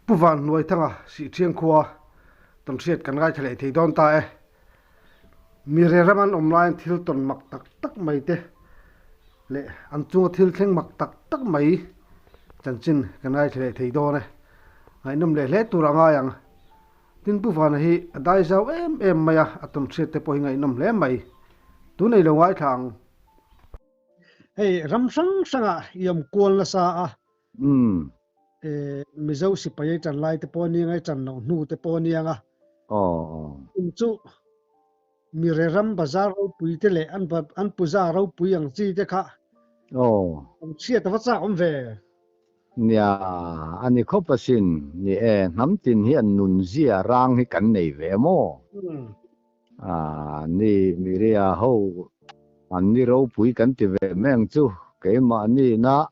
Pu Van Hnuaithanga Sihthiang khua tawnhriat kan ngaithla leh thei dawn ta e. Mi rerem an awm laiin thil tawn mak tak tak mai te leh an chunga thil thleng mak tak tak mai chanchin kan ngaithla leh thei dawn e. Ngaihnawm leh hle tur a ngai ang. Tin Pu Vana hi a dai zau em em mai a, a tawnhriat te pawh hi ngaihnawm hle mai. Tunei lo ngaithla ang. Hei ram hrang hrangah i awm kual nasa a. Umm. Mizo sipai ei tan lai te pawh aniang a, ei tan loh hnu te pawh aniang a. Aw. Kum chu Mire ram bazar ropui te leh an an puja ropui ang chi te kha. Aw. An chhiat a va chak awm ve. Nia, a ni khawp asin. Ni e, hnam tin hian nunzia rang hi kan nei ve maw? Umm. Ah, ni Miria ho an ni ropui kan ti ve mai ang chu. Keimahni na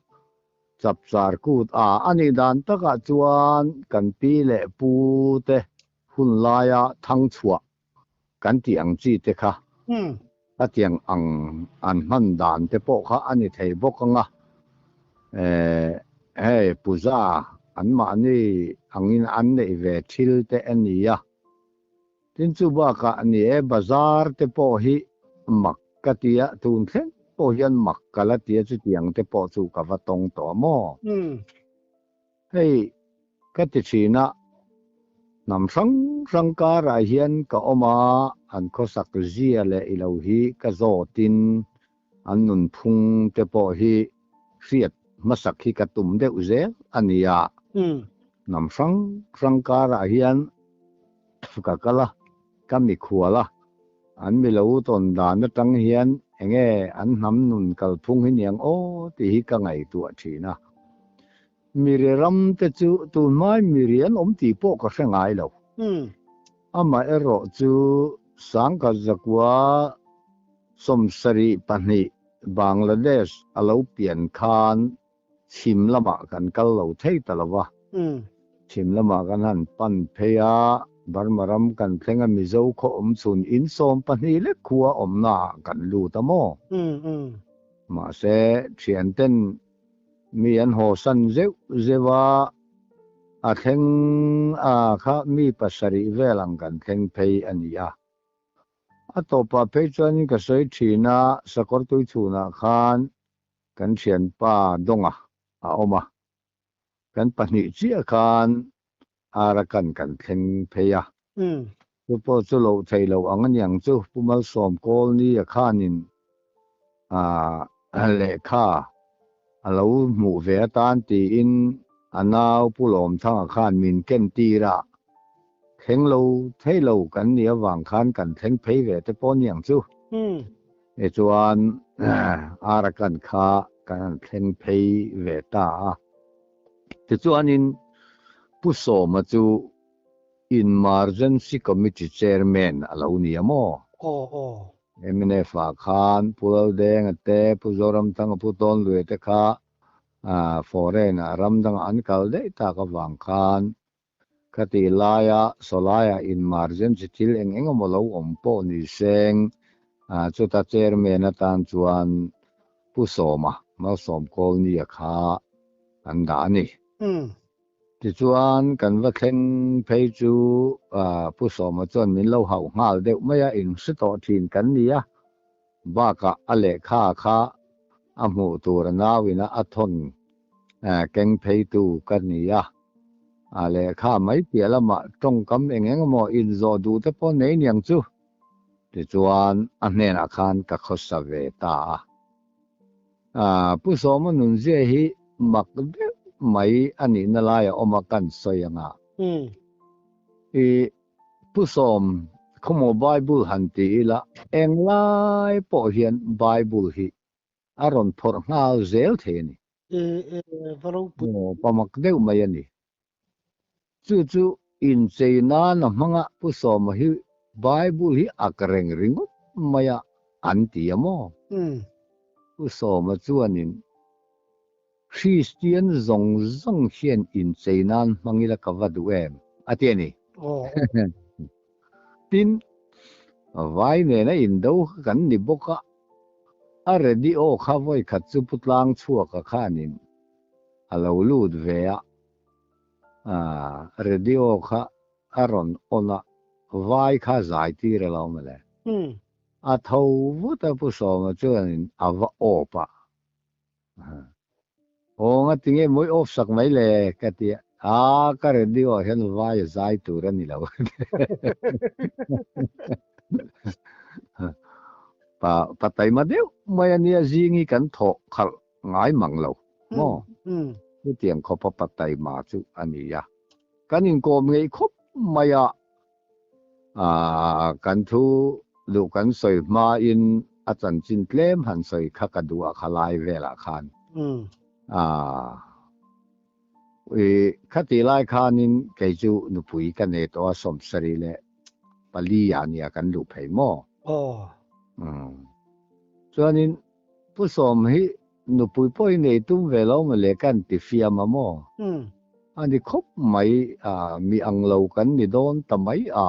Chapchar kut a a nih dan takah chuan kan pi leh pu te hun laia thang chhuah kan tih ang chi te kha a tiang ang an hman dan te pawh kha a ni thei bawk ang a. Eh, hei puja anmahni angin an neih ve thil te a ni a. Tin chu bakah ni e, bazar te pawh hi mak ka ti a, tun thleng pawh hian mak ka la ti a, chutiang te pawh chu ka va tawng tawh a maw? Hei ka ti thin a, hnam hrang hrang karah hian ka awm a, an khawsak zia leh i lo hi ka zawtin an nunphung te pawh hi hriat hmasak hi ka tum deuh zel a nia. Hnam hrang hrang karah hian ka kal a, ka mikhual a, an milo tawn dan atang hian enge an hnam nun kalphung hi niang aw tih hi ka ngaihtuah thin a. Miri ram te chu tunhmai miri an awm tih pawh ka hre ngai lo. Amaherawh chu Sangkhat Zakua 72 Bangladesh a lo pian khan chhim lamah kan kal lo thei ta lo va. Chhim lamah kan han pan phei a, Burma ram kan thleng a Mizo khaw awm chhun in 12 lek khua awmnaah kan lut a maw? Mahse, thianten mi an hawsan zeuh zeuh a, a thleng a kha mi pasarih vel ang kan thleng phei a ni a. A tawpah phei chuanin ka sawi thin a, sakawr tui chhunah khan kan thianpa Dawnga a awm a, kan pahnih chiah khan Arakan kan thleng phei a. Chu pawh chu loh theih loh ang a niang chu, Pu Malsawm Kawlni a khanin lehkha a lo hmuh ve atan tiin a nau Pu Lawmthanga khan min ken tir a, thleng lo thei lo kan nih avang khan kan thleng phei ve te pawh niang chu. Tichuan Arakan kha kan han thleng phei ve ta a. Tichuanin Pu Sawma chu Emergency Committee Chairman a lo ni a maw? Aw aw. Mnf ah khan Pu Laldenga te, Pu Zoramthanga, Pu Tawnluia te kha foreign ah ram dangah an kal daih tak avang khan Khati laia sawlaiah emergency thil eng eng emaw lo awm pawh ni seng, chuta chairman atan chuan Pu Sawma, Malsawm Kawlnia kha an dah a ni. Tichuan kan va thleng phei chu Pu Sawma chuan min lo hauh nghal deuh mai a, inhre tawh thin kan ni a, bakah a lehkha kha a hmuh tur a nauina a thawn keng pheitu ka ni a, a lehkha mai piah lamah tawngkam eng eng emaw inzawh duh te pawh nei niang chu. Tichuan a hnenah khan ka khawsa ve ta a. Pu Sawma nunzia hi mak deuh mai a nihna laia awm a kan sawi anga. I Pu Sawm, khawmaw Bible han ti ila englai pawh hian Bible hi a rawn phawrh nghal zel thei a ni. Va ropui. Aw, pamak deuh mai a ni. Chu chu inchei nan a hmanga Pu Sawma hi Bible hi a ka reng ringawt mai a an ti a maw? Pu Sawma chuanin Kristian zawng zawng hian inchei nan hmang ila ka va duh em? a ti a ni. Tin, vai nena indo kha kan ni bawk a, a radio kha vawi khat chu Pu Tlangchhuaka khanin a lo lut ve a. Radio kha a rawn on a, vai kha zai tir a lo mawle. A tho vut a Pu Sawma chuanin a va off a. Aw ngatinge mawi off sak mai le ka ti a, aa ka radio ah hian vai a zai tur a ni lo. Pa pa taima deuh mai a nia zingi kan thawh khalh ngai mang lo maw? Chutiang khawpa pa taima chu a ni a. Kan inkawm ngeih khawp mai a, kan thu duh kan sawi hmain a chanchin tlem han sawi kha ka duh a kha lai velah khan. Khati lai khanin kei chu nupui ka nei tawh a, 74 ah nia kan luh phei maw? Chuanin Pu Sawm hi nupui pawh i nei tum ve lo maw le kan ti fiam a maw? A ni khawp mai a, mi ang lo kan ni dawn ta mai a.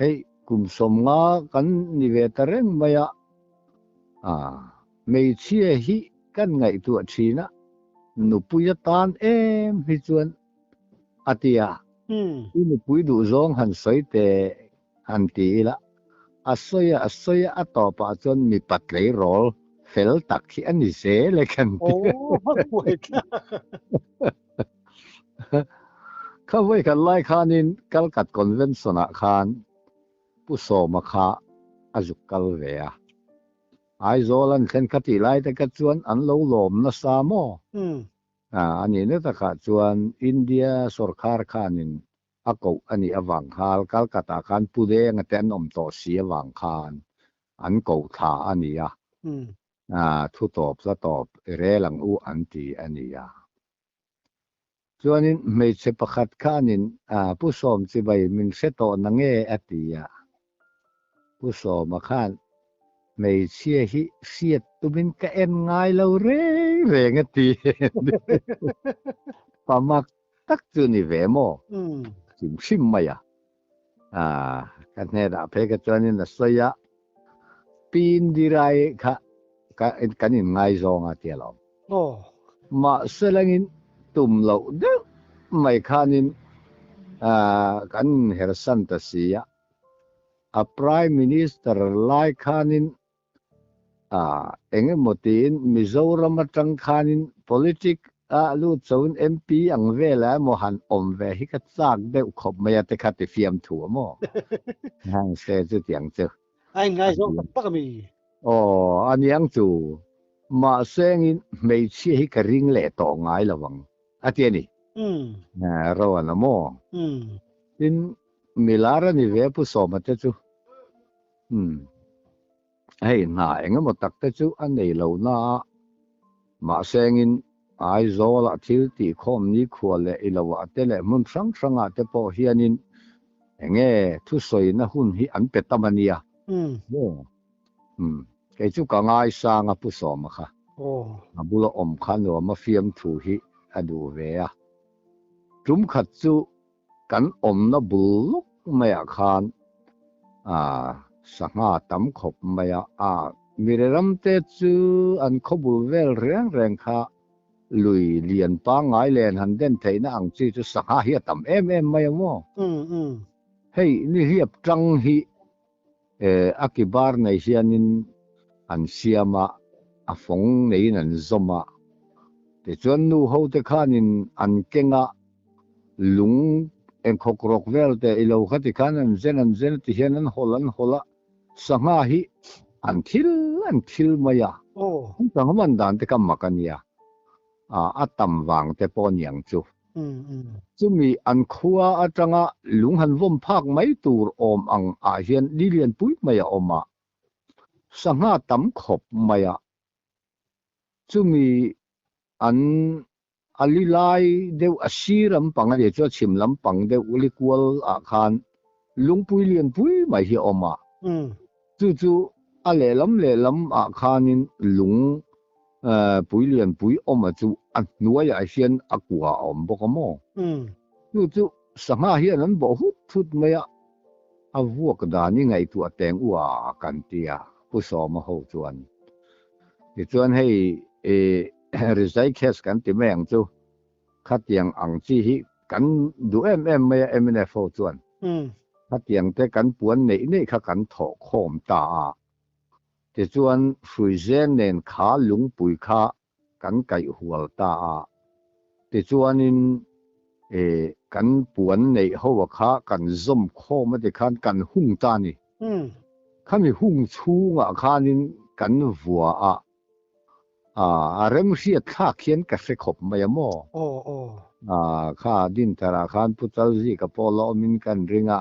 Hei kum 50 kan ni ve ta reng mai a, a hmeichhia hi kan ngaihtuah thin a, nupui atan em hi chuan a ti a, i nupui duhzawng han sawi teh Han ti ila, a sawi a, a sawi a, a tawpah chuan mipa tleirawl fel tak hi a ni zel e kan ti. Aw, a buai thlak. Kha vawi khat lai khanin Kalkat Convention ah khan Pu Sawma kha a zuk kal ve a. Aizawl an thlen kha tih lai te kha chuan an lo lawm nasa maw? A nihna takah chuan India sawrkhar khanin a koh a nih avang khal Calcutta khan Pu Denga te an awm tawh si avang khan an koh thla a ni a, thu tawp hla tawp i rel ang u an ti a ni a. Chuanin hmeichhe pakhat khanin Pu Sawm chibai min hre tawh na nge a ti a, Pu Sawma khan hmeichhia hi hriat tumin ka en ngai lo reng reng a ti. Pamak tak chu ni ve maw? Hrim hrim mai a. Ka hnenah phei kha chuanin a sawi a, Pi Indirai kha kan inngaizawng a ti alawm. Mahse langin tum loh deuh mai khanin kan inhersan ta si a, a Prime Minister lai khanin A, eng emaw tiin Mizoram atang khanin politic a lut chauhin MP ang velah emaw han awm ve hi ka chak deuh khawp mai a te kha ti fiam thu a maw? Hang se chutiang chu. A inngaizawng tak tak a mi? Aw, a niang chu. Mahse engin hmeichhia hi ka ring leh tawh ngai lo ang a ti a ni. Roan a maw? Tin, milar a ni ve Pu Sawma te chu. Umm. Hei hna eng emaw tak te chu a nei lo na a, mahse engin Aizawlah thil tih khawm nikhua leh i lo ah te leh hmun hrang hrangah te pawh hianin enge thusawina hun hi an pe tam a nia. Umm. Kei chu ka ngaisang a Pu Sawma kha. A bula awm kha nuam a fiamthu hi a duh ve a. Tum khat chu Kan awmna bul lawk maiah khan sangha tam khawp mai a, a mire ramte chu an khawbul vel reng reng kha lui lian pangngai len han den theihna ang chi chu sangha hi a tam em em mai a maw? Hei nihliap tang hi a ki bar nei hianin an siam a, a fawng neiin an zawm a. Tichuan nu ho te khanin an keng a, lung engkhawk rawk vel te ilo kha ti khan an zen an zen ti hian an hawl an hawl a, sangha hi an thil an thil mai a. An sangha man dan te kha mak a nia. A tam vang te pawh aniang chu. Chumi an khua atanga lung han vawm phak mai tur awm ang ah hian ni lianpui mai a awm a, sangha tam khawp mai a. Chumi an a li lai deuh a sir lampang a nih chuan chhim lampang deuh li kual ah khan lungpui lianpui mai hi a awm a. Chu chu a lehlam lehlam ah khanin lung Pui lianpui awma chu a hnuaiah hian a kua a awm bawk a maw? Chu chu sangha hian an bawh hut hut mai a, a vuak dan i ngaihtuah teng u a kan ti a, Pu Sawma ho chuan. Tichuan hei i rizai case kan ti mai ang chu, khatiang ang chi hi. kan duh em em mai a mnf ho chuan. Khatiang te kan puan neih neih kha kan thawh khawm ta a. Tichuan hruizen nen kha lungpui kha kan kaih hual ta a. Tichuanin kan puan neih ho a kha kan zawm khawm a tikhan kan hung ta a ni. Khami hung chhungah khanin kan vua a. A remhriat thlak hian ka hre khawp mai a maw? Kha Dinthar-ah khan Pu Chalzika pawh la awmin kan ring a,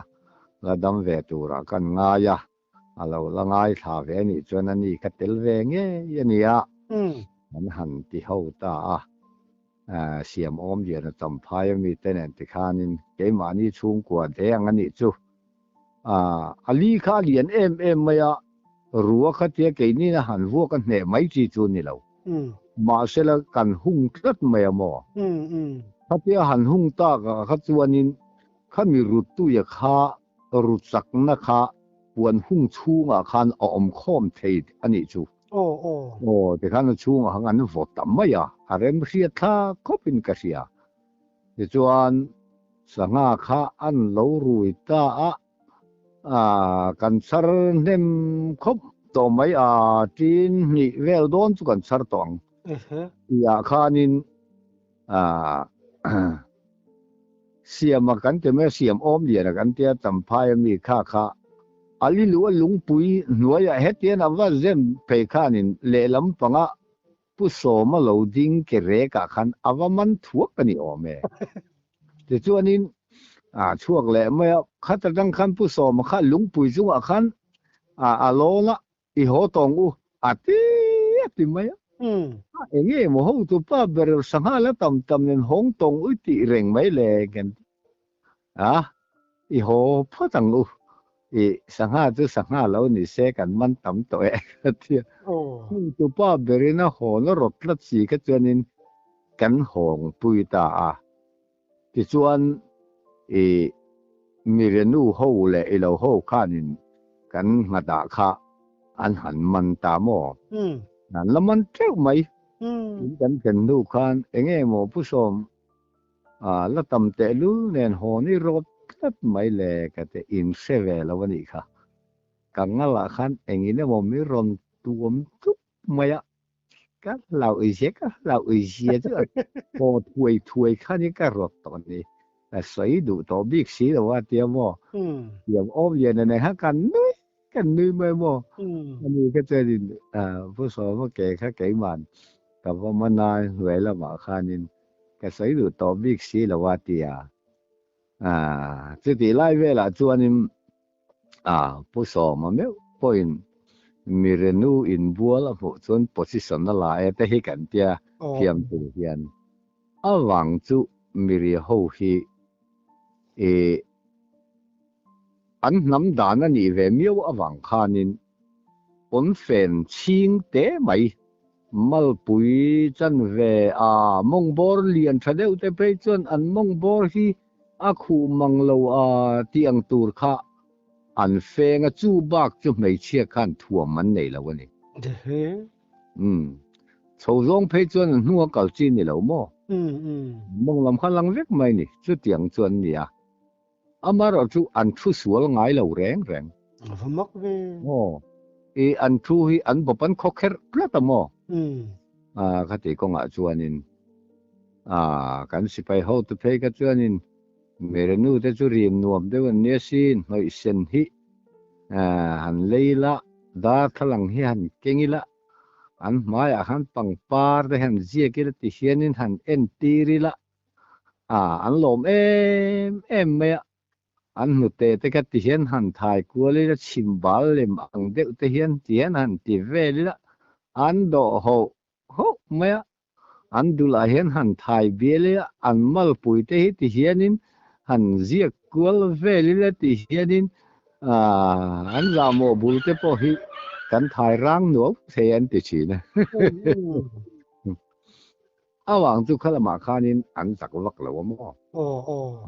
la dam ve turah kan ngai a, a lo la ngaithla ve a nih chuan ani ka tel ve ngei a nia, kan han ti ho ta a. Siam awm lian a champhai a mite nen tikhanin keimahni chhungkua deng a nih chu. A li kha a lian em em mai a, rua kha tia keinin a han vuak a hneh mai chi chu ni lo. Mahsela kan hung tlat mai a maw? Khatia han hung tak ah kha chuanin khami ruttuia kha ruchakna kha puan hung chhungah khan a awm khawm thei a nih chu. Aw tikhan a chhungah khan an vaw ta mai a, a remhriat thlak khawpin ka hria. Tichuan, sangha kha an lo rui ta a, kan chhar hnem khawp tawh mai a, tin hnih vel dawn chu kan chhar tawh ang. Tihah khanin siama kan ti mai a, siam awm liana kan tia, Champhai ami kha kha a lilu a lungpui hnuaiah hetian a va zem phei khanin lehlam panga Pu Sawma lo ding ke rek ah khan a va man thuak a ni awm e. Tichuanin a chhuak leh mai a, khat atang khan Pu Sawma kha lungpui chungah khan a lawn a, i haw tawng u a ti a ti mai a. A eng nge maw hotu pa ber sangha la tam tam nen hawng tawng ui tih reng mai le kan ti. A, i haw phawt ang u. I sangha chu sangha lo ni se kan man tam tawh e ka ti a. Hmutupa berin a hawn a rawt tlat si kha chuanin kan hawngpui ta a. Tichuan i mirenu ho leh i lo ho khanin kan nghatah kha an han man ta maw? An la man teuh mai. In kan thlen hnu khan enge maw Pu Sawm A la tam tehlul nen hawn i rawt tlat mai le ka ti in hre ve lo a nih kha. Ka ngalah khan engin emaw mi rawn tuam tup mai a, ka hlauh zia ka hlauh zia chu a haw thuai thuai khan in ka rawt tawh a ni. Ka sawi duh tawh bik si lo a tia maw? Thiam awm lian a nei kha ka nui ka nui mai maw? Ani kha chuanin Pu Sawma ke kha keiman ka va man a hnuai lamah khanin Ka sawi duh tawh bik si lo a ti a. Chutih lai velah chuanin Pu Sawma meuh pawhin Mirenu inbual a hmuh chuan position a la e te hi kan tia thiam tur hian a vang chu Miri ho hi an hnam dan a nih ve miau avang khanin pawnfen chhing te mai Malpui chan ve a, mawngbawr lian tha deuh te phei chuan an mawngbawr hi a khuh mang lo a tih ang tur kha an feng a, chu bak chu hmeichhia khan thuam an nei lo a ni. Umm. Chho zawng phei chuan an hnunga kal chi ni lo maw? Mawng lam kha lang vek mai ni, chutiang chu an ni a. Amaherawh chu an thu sual ngai lo reng reng. A va mak ve. Aw. I an thu hi an bawp an khaw kherh tlat a maw? A khati kawngah chuanin a kan sipai hotu phei kha chuanin Mirenu te chu rim nuam deuh an nia sin, hnawih sen hi han lei ila, darthlalang hi han keng ila, an hmaiah khan pangpar te han ziak ila ti hianin han entir ila, A, an lawm em em mai a, an hnute te kha ti hian han thai kual ila, chhim bal lem ang deuh te hian ti hian han ti vel ila, an dawh hoh hoh mai a, an dulah hian han thai bial ila, an malpui te hi ti hianin han ziak kual vel ila ti hianin an zahmawh bul te pawh hi kan thai rang nuau thei an ti thin a. A vang chu kha lamah khanin an zak vak lo a maw?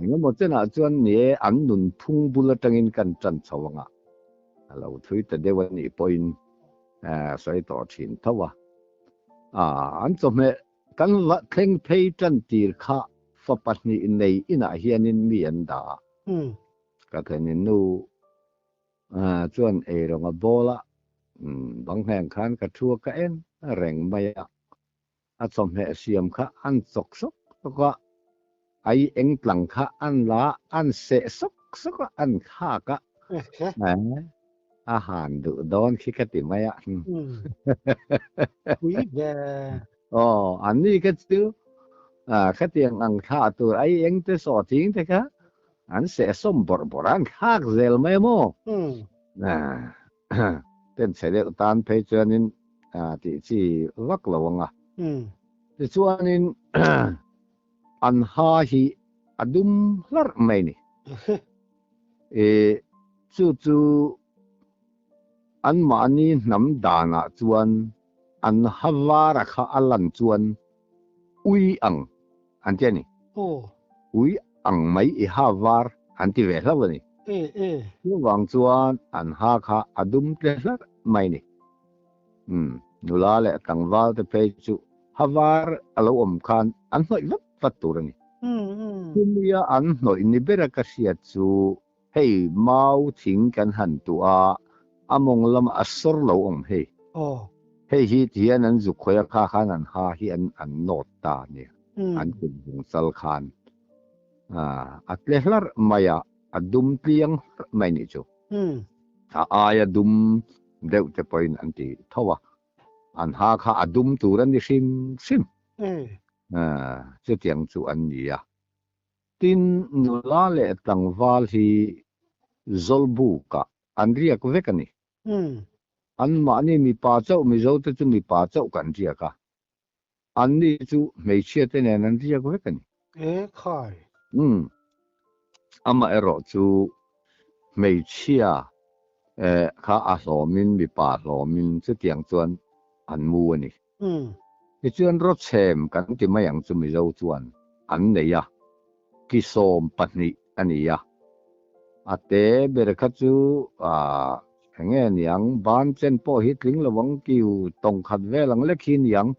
Engemaw chenah chuan ni e, an nunphung bul atangin kan tan chho ang a, a lo thui ta deuh a nih pawhin sawi tawh thin tho a. An chawhmeh kan va thleng phei tan tir kha Fa pahnih nei inah hianin mi an dah a. Ka thenin nu chuan eirawng a bawl a, bang hneng khan ka thu a ka en reng mai a. A chawhmeh siam kha an chawk sawk sawk a, ai eng tlang kha an la a, an seh sawk sawk a, an khak a. A han duh dawn khi ka ti mai a. Pui ve. Aw, an ni kha chu khatiang ang thlah tur ai eng te sawh thing te kha an seh sawm bawrh bawrh a, an thlak zel mai maw? Ten chhe deuh tan phei chuanin tih chi vak lo ang a. Tichuanin an ha hi a dum hlarh mai ni. Chu chu anmahni hnam danah chuan an ha vara kha a lan chuan ui ang an ti a ni. Ui ang mai i ha var an ti ve hlauh a ni. Chuvang chuan an ha kha a dum tle hlarh mai ni. Nula leh tlangval te phei chu ha var a lo awm khan an hnawih vat vat tur a ni. Chumia an hnawih ni bera ka hriat chu hei mau thing kan han tuah a, a mawng lama a sawr lo awm hei. Hei hi ti hian an zuk khawih a kha khan an ha hi an an nawt ta a nia, an kut vung chal khan. A tle hlarh mai a, a dum tliang hlarh mai nih chu. A aia dum deuh te pawhin an ti tho a, an ha kha a dum tur a ni hrim hrim. Chutiang chu an ni a. Tin, nula leh tlangval hi Zawlbukah an riak vek a ni. Anmahni mipa chauh, Mizote chu mipa chauh kan riak a. Anni chu hmeichhia te nen an riak vek a ni. E khai. Umm. Amaherawh chu hmeichhia kha a hlawmin mipa hlawmin chutiang chuan an mu a ni. Tichuan rawchhem kan ti mai ang chu Mizo chuan an nei a, ki 12 a ni a. A te ber kha chu eng nge niang, ban chen pawh hi tling lo ang kiu tawng khat vel ang lek hi niang.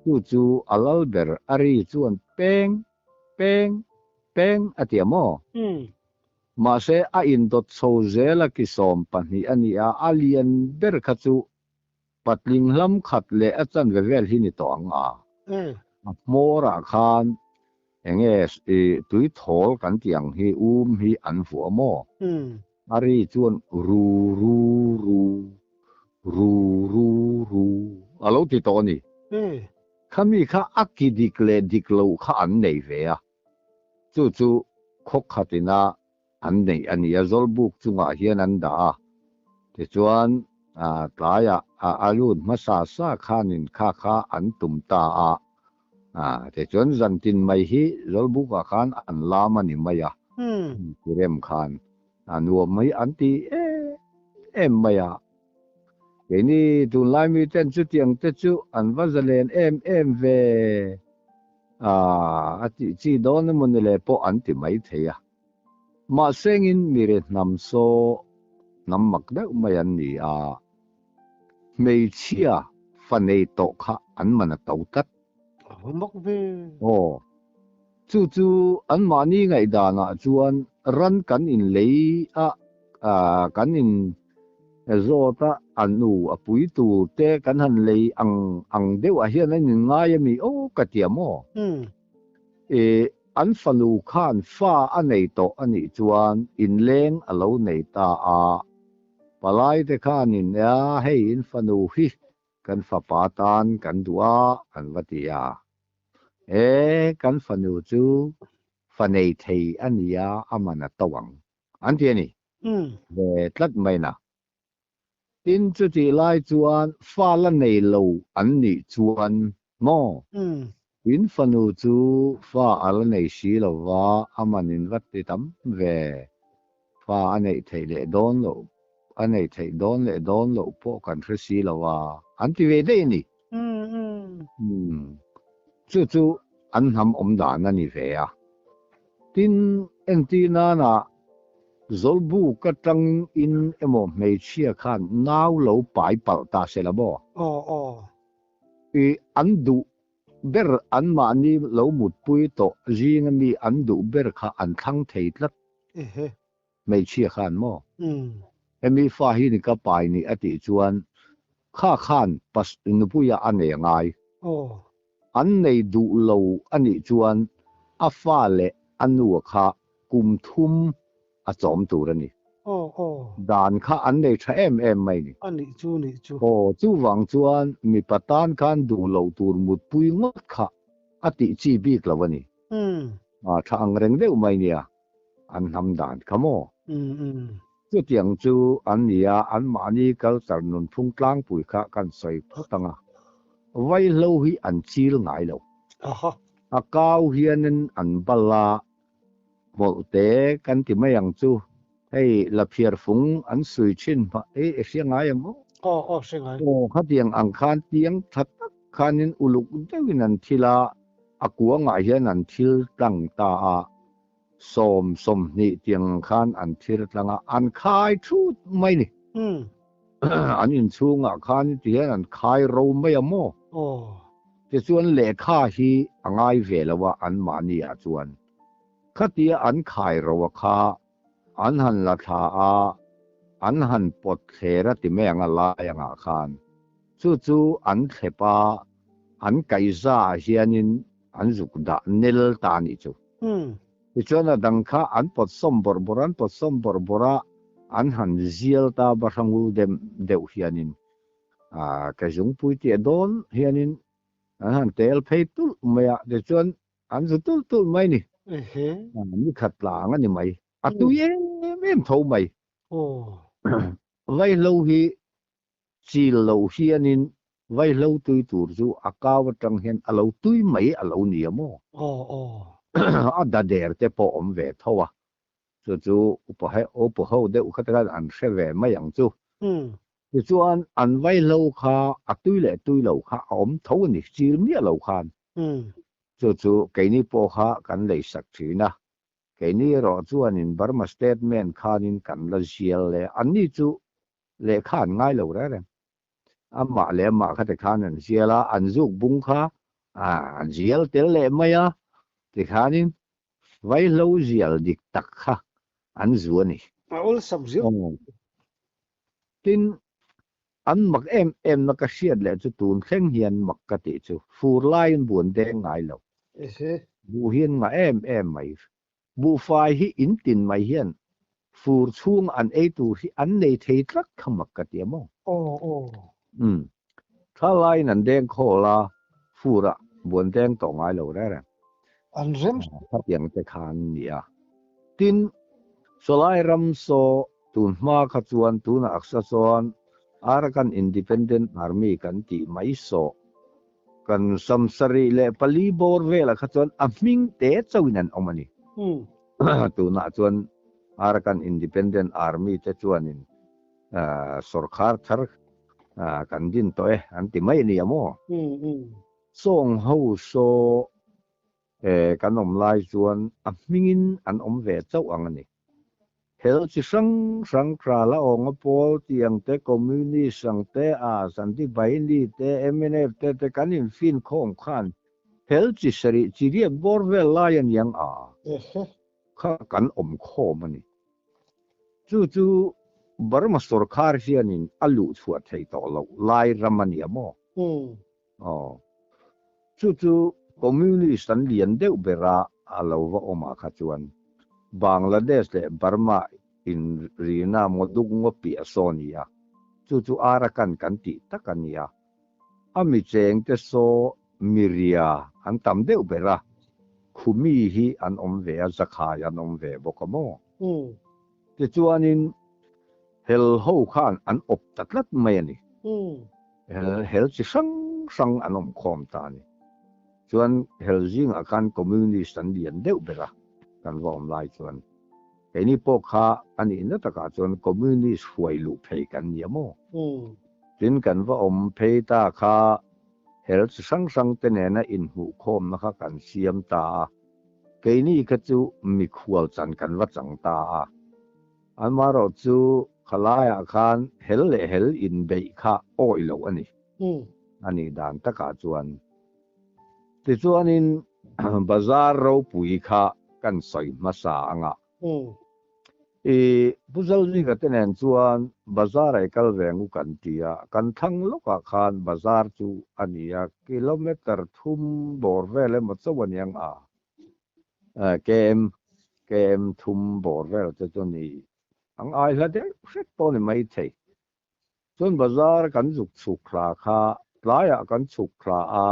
Chu chu a lal ber a ri chuan peng, peng, peng a ti a maw? Mahse a indawt chho zel a ki 12 a ni a, a lian ber kha chu Patling hlam khat leh a chanve vel hi ni tawh ang a. A hmawrah khan enge i tui thawl kan tih ang hi um hi an vuah maw? A ri chuan ru ru ru, ru ru ru a lo ti tawh a ni. Khami kha a ki dik leh dik loh kha an nei ve a. Chu chu khaw khatina an neih a ni a, Zawlbuk chungah hian an dah a, tichuan tlaiah a lut hmasa sa khanin kha kha an tum ta a, tichuan zantin mai hi Zawlbukah khan an lam a ni mai a, tirem khan a nuam mai an ti em em mai a, keini tunlai miten chutiang te chu an va zalen em em ve. A tih chi dawn emaw ni le pawh an ti mai thei a. Mahsengin mire hnam saw hnam mak deuh mai an ni a, hmeichhia fa nei tawh kha an man a to tlat. A va mak ve. Aw, chu chu anmahni ngaihdanah chuan ran kan inlei a, kan in Zawt a, a nu a pui tur te kan han lei ang ang deuh ah hian an in ngai a mi aw ka ti a maw? I an fanu khan fa a nei tawh a nih chuan inleng a lo nei ta a, palai te khan in a hei in fanu hi kan fapa tan kan duh a an va ti a, e kan fanu chu fa nei thei a nia a man a to ang an ti a ni. Ve tlat mai na. Tin, chutih lai chuan fa la nei lo an nih chuan maw? In fanu chu fa a la nei si lo va, a man in va ti tam ve. Fa a neih theih leh dawn loh, a neih theih dawn leh dawn loh pawh kan hre si lo a, an ti ve daih a ni. Chu chu an hnam awm dan a ni ve a. Tin, entir nana Zawlbuk atang in emaw hmeichhia khan nau lo pai palh ta se la maw? Aw aw. I an duh ber anmahni lo mutpui tawh zinga mi an duh ber kha an thlang thei tlat. Ehe. Hmeichhia khan maw? Hemi fa hi ni ka pai ni a tih chuan kha khan pas nupuia a nei a ngai. An nei duh lo a nih chuan a fa leh a nu kha kum thum a chawm tur a ni. Dan kha an nei tha em em mai ni. A nih chu nih chu. Aw, chuvang chuan mipa tan khan duh loh tur mutpui ngawt kha a tih chi bik lo a ni. Tha ang reng deuh mai nia an hnam dan kha maw? Chutiang chu an ni a, anmahni culture nunphung tlangpui kha kan sawi phawt ang a, vaihlo hi an chil ngai lo. A kau hianin an bal a, hmawlhte kan ti mai ang chu, hei laphiar fung an sui thin hmah hi i hria ngai ang aw? Aw, aw hria ngai. Aw, khatiang ang khan tiang tha tak khanin uluk deuhin an thil a, a kuangah hian an thil tlang ta a. Sawm 20 tiang ang khan an thir tlang a, an khai thut mai ni. An inchhungah khan ti hian an khai ro mai a maw? Tichuan lehkha hi a ngai ve lo a anmahni ah chuan. Khatia an khai ro a kha an han la thla a, an han pawt thler a ti mai ang a lai angah khan. Chu chu an thlep a, an kaihza ah hianin an zuk dah nel ta a nih chu. Tichuan a dang kha an pawt sawm bawrh bawrh a, an pawt sawm bawrh bawrh a, an han zial ta Bahrangul dem deuh hianin ke zungpui tih a dawn hianin an han tel phei tulh mai a, tichuan an zu tulh tulh mai ni. Ni khat tlang a ni mai. A tui em em tho mai. Vaihlo hi Chil lo hianin vaihlo tui tur chu a kau atang hian a lo tui mai a lo ni a maw? A da der te pawh awm ve tho a, chu chu upa he upa ho deuh kha te khan an hre ve mai ang chu. Tichuan an vaihlo kha a tui leh tui lo kha a awm tho a ni, chil miah lo khan. Chu chu keini pawh kha kan leisak thin a, keini erawh chuanin Burma statement khanin kan la zial leh anni chu Lehkha an ngai lo reng reng. Amah leh amah kha tikhan an zial a, an zuk bung kha an zial tel leh mai a, tikhanin vaihlo zial dik tak kha an zu a ni. A awlsam ziau. Tin, an mak em em na ka hriat leh chu tun thleng hian mak ka tih chu fur laiin buan deng ngai lo. Buh hian ngah em em mai. Buhfai hi in tin mai hian fur chhung an ei tur hi an nei thei tlat kha mak ka ti a maw? Aw aw. Umm. Thalaiin an deng khawl a, fur ah buan deng tawh ngai lo reng reng. An rem. Khatiang te khan nia. Tin, sawlai ram saw tun hma kha chuan tunah aksa chuan Arakan Independent Army kan tih mai saw Kan 74 bawr velah kha chuan a hming te chauhin an awm a ni. Tunah chuan Arakan Independent Army te chuanin sawrkhar thar kan din tawh e an ti mai a ni a maw? Sawng ho saw kan awm lai chuan a hmingin an awm ve chauh ang a ni. Hel chi hrang hrang Krala awnga pawl tih ang te, Communist ang te, as an ti Baini te, mnf te te kan infin khawm khan hel chi sarih chi riat bawr vel lai a niang a kha kan awm khawm a ni. Chu chu Burma sawrkhar hianin a luh chhuah thei tawh loh lai ram a nia maw? Aw. Chu chu Communist an lian deuh ber a, a lo va awm ah kha chuan Bangladesh leh Burma in rina maw duk ngaw piah saw a ni a, chu chu Arakan kan tih tak a ni a. A mi cheng te saw Miria an tam deuh ber a, Khumi hi an awm ve a, Zakhai an awm ve bawk a maw? Tichuanin hel ho khan an awp ta tlat mai a ni. Hel hel chi hrang hrang an awm khawm ta a ni. Chuan hel zingah khan Communist an lian deuh ber a, kan va awm lai chuan. Keini pawh kha a nihna takah chuan Communist hruai luh phei kan ni a maw? Tin kan va awm phei ta kha hel chi hrang hrang te nena inhmuhkhawmna kha kan siam ta a. Keini kha chu mikhual chan kan va chang ta a. Amaherawh chu khalaiah khan hel leh hel inbeih kha awih loh a ni. A nih dan takah chuan. Tichuanin bazar ropui kha kan sawi hmasa ang a. I Pu Zalzika te nen chuan bazar ah i kal ve ang u kan ti a, kan thlang lawkah khan bazar chu a ni a, kilometre thum bawr vel emaw chauh a ni ang a, KM, KM thum bawr vel te chu a ni ang ai hla deuh hret pawh a ni maithei. Chuan bazar kan zuk chhuk thla kha tlaiah kan chhuk thla a,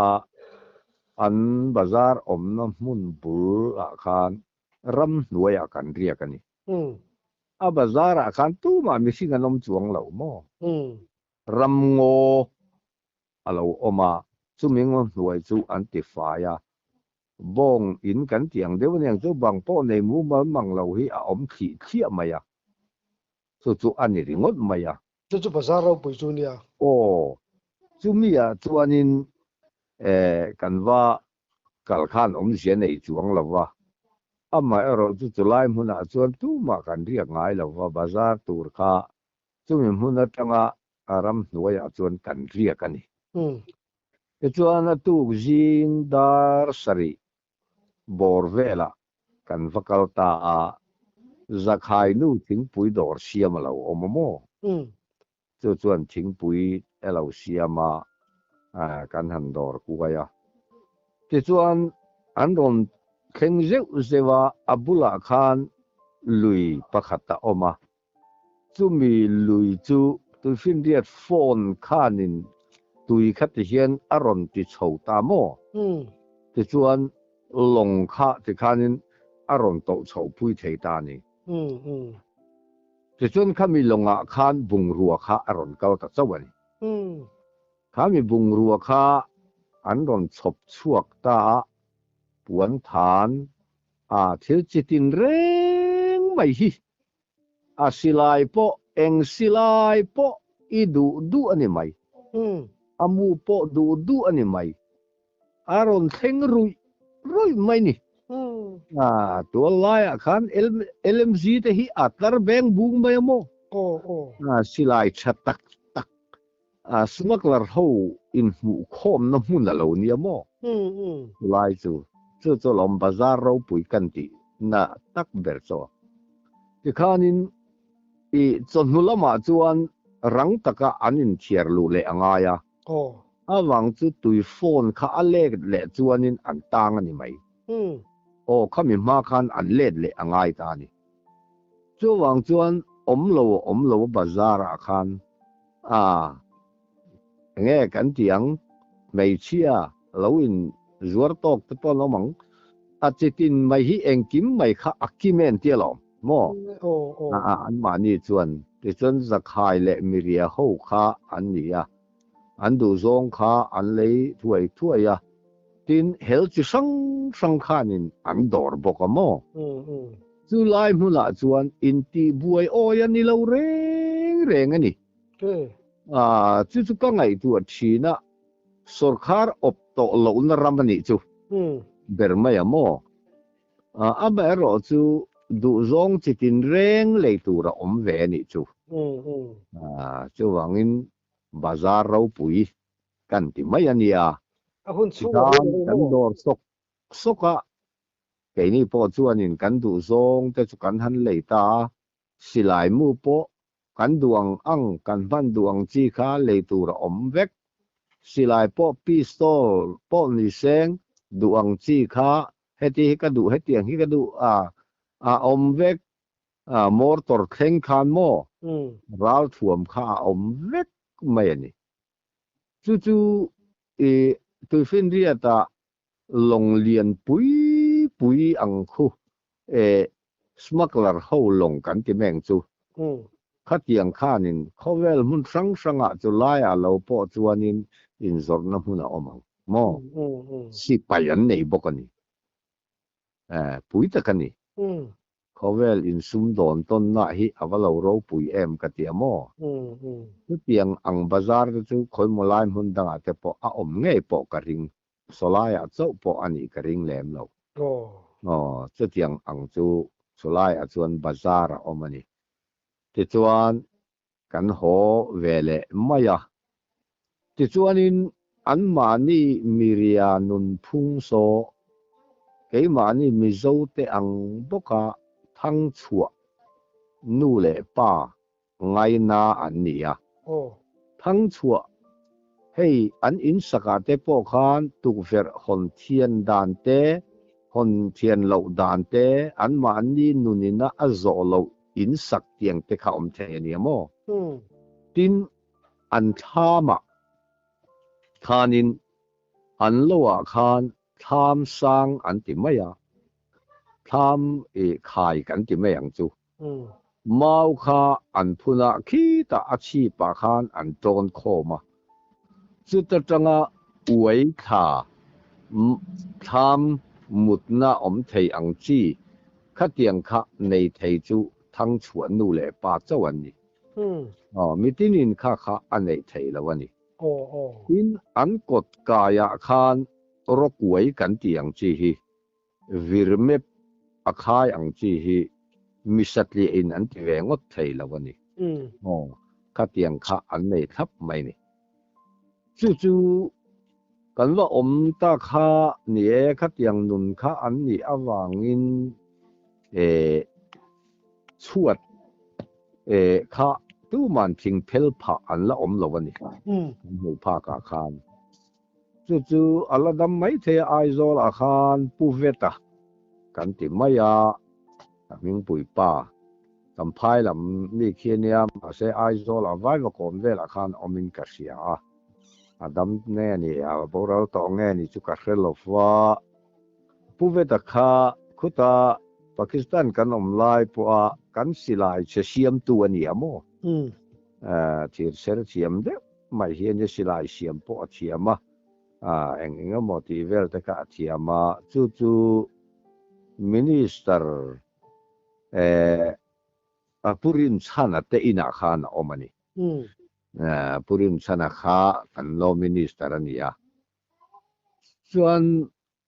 an bazar awmna hmun bul ah khan ramhnuaiah kan riak a ni. A bazar ah khan tumah mihring an awm chuang lo maw? Ramngaw a lo awm a, chumi ngaw hnuai chu an ti fai a, bawng in kan tih ang deuh aniang chu bang pawh nei mumal mang lo hi a awm thlih thliah mai a. Chu chu a ni ringawt mai a. Chu chu bazar ropui chu nia. Aw, chumi ah chuanin kan va kal khan awmzia nei chuang lo va, amaherawh chu chulai hmunah chuan tumah kan riak ngai lo va, bazar tur kha chumi hmun atanga ramhnuaiah chuan kan riak a ni. Tichuan a tuk zing dar sarih bawr velah kan va kal ta a, Zakhai nu thingpui dawr siam a lo awm a maw? Chu chuan thingpui a lo siam a, kan han dawr kuai a. Tichuan an rawn thleng zeuh zeuh a, a bulah khan lui pakhat a awm a, Chumi lui chu tuifinriat phone khanin tui kha ti hian a rawn ti chho ta maw? Tichuan lawng kha ti khanin a rawn toh chhoh pui thei ta a ni. Tichuan khami lawngah khan bungrua kha a rawn kal ta chauh a ni. Khami bungrua kha an rawn chhawp chhuak ta a, puan than a thil chitin reng mai hi A silai pawh eng silai pawh i duh duh a ni mai. A mu pawh duh duh a ni mai. A rawn thleng ruih ruih mai ni. A tual laiah khan LMG te hi a tlar beng bung mai a maw? A silai tha tak tak a smuggler ho inhmuh khawmna hmun a lo nia maw? Chulai chu chu chu lawm bazar ropui kan tih na tak ber chu. Tikhanin i chawhnu lamah chuan rang taka an inthiar luh leh a ngai a, avang chu tui phone kha a let leh chuanin an tang a ni mai. Aw khami hma khan an let leh a ngai ta a ni. Chuvang chuan awm lo awm lo bazar ah khan a enge kan tih ang hmeichhia lo in zuar tawk te pawh an awm ang a chitin mai hi engkim mai kha a kim en tia lawm maw a an mahni chuan tichuan zakhai leh miria ho kha an ni a an duhzawng kha an lei thuai thuai a tin hel chi hrang hrang khanin an dawr bawk a maw? Chu lai hmunah chuan intihbuai awi a ni lo reng reng a ni. Chu chu ka ngaihtuah thin a, sawrkhar awp tawh lohna ram a nih chu ber mai a maw? Amaherawh chu duhzawng chi tinreng lei tur a awm ve a nih chu. Chuvangin bazar ropui kan ti mai a nia. A hun chhung a rei lo maw? Kan dawr sawk sawk a, keini pawh chuanin kan duhzawng te chu kan han lei ta a, silai mu pawh kan duh ang ang, kan hman duh ang chi kha lei tur a awm vek. Silai pawh pistol pawh ni seng duh ang chi kha heti hi ka duh hetiang hi ka duh a, a awm vek. Mortor thleng khan maw ralthuam kha a awm vek mai a ni. Chu chu i tuifinriata lawng lian pui pui ang khu e smuggler ho lawng kan ti meng chu. Khatiang khanin khawvel hmun hrang hrangah chu laiah lo pawh chuanin inzawrhna hmun a awm ang maw? Sipai an nei bawk a ni. Pui tak a ni. Khawvel insumdawn tawnna hi a va lo ropui em ka ti a maw? Chutiang ang bazar te chu khawimaw lai hmun dangah te pawh a awm ngei pawh ka ring, sawlaiah chauh pawh a nih ka ring lem lo. Aw, chutiang ang chu chulaiah chuan bazar a awm a ni. Tichuan, kan haw ve leh mai a. Tichuanin. Anmahni Miria nunphung saw keimahni Mizote ang bawka thangchhuah nu leh pa ngaina an ni a. Thangchhuah hei an insakah te pawh khan tukverh hawn thian dan te, hawn thian loh dan te, anmahni nunina a zawh loh insak tiang te kha awm thei a nia maw? Tin, an thlamah khanin an loah khan thlam sang an ti mai a, thlam khai kan ti mai ang chu. Mau kha an phun a, khitah a chhipah khan an tawn khawm a. Chuta tanga uai thla thlam mutna awm thei ang chi khatiang kha nei thei chu Thangchhuah nu leh pa chauh an ni. Aw, mitinin kha kha a neih theih lo a ni. Tin, an kawt kaiah khan rawkuai kan tih ang chi hi, virmep a khai ang chi hi mi satliah in an ti ve ngawt thei lo a ni. Aw, khatiang kha an nei thlap mai ni. Chu chu kan va awm ta kha ni e, khatiang nun kha an nih avangin eh chhuat eh kha tuman thing phel phah an la awm lo a ni. Kan hmuh phakah khan. Chu chu a la dam mai thei a, Aizawl ah khan Pu Veta kan ti mai a, a hmingpui pa Champhai lam mi khi a nia, mahse Aizawl ah vai vakawm velah khan awmin ka hria a, a dam nge ni, a boral tawh nge ni chu ka hre lo va. Pu Veta kha khuta Pakistan kan awm lai pawha kan silai che siamtu a ni a maw? Thir ser thiam deuh mai hian i silai siam pawh a thiam a, eng eng emaw tih vel te kha a thiam a, chu chu Minister a Pu Rinchhana te inah khan a awm a ni. Pu Rinchhana kha kan Law Minister a ni a, chuan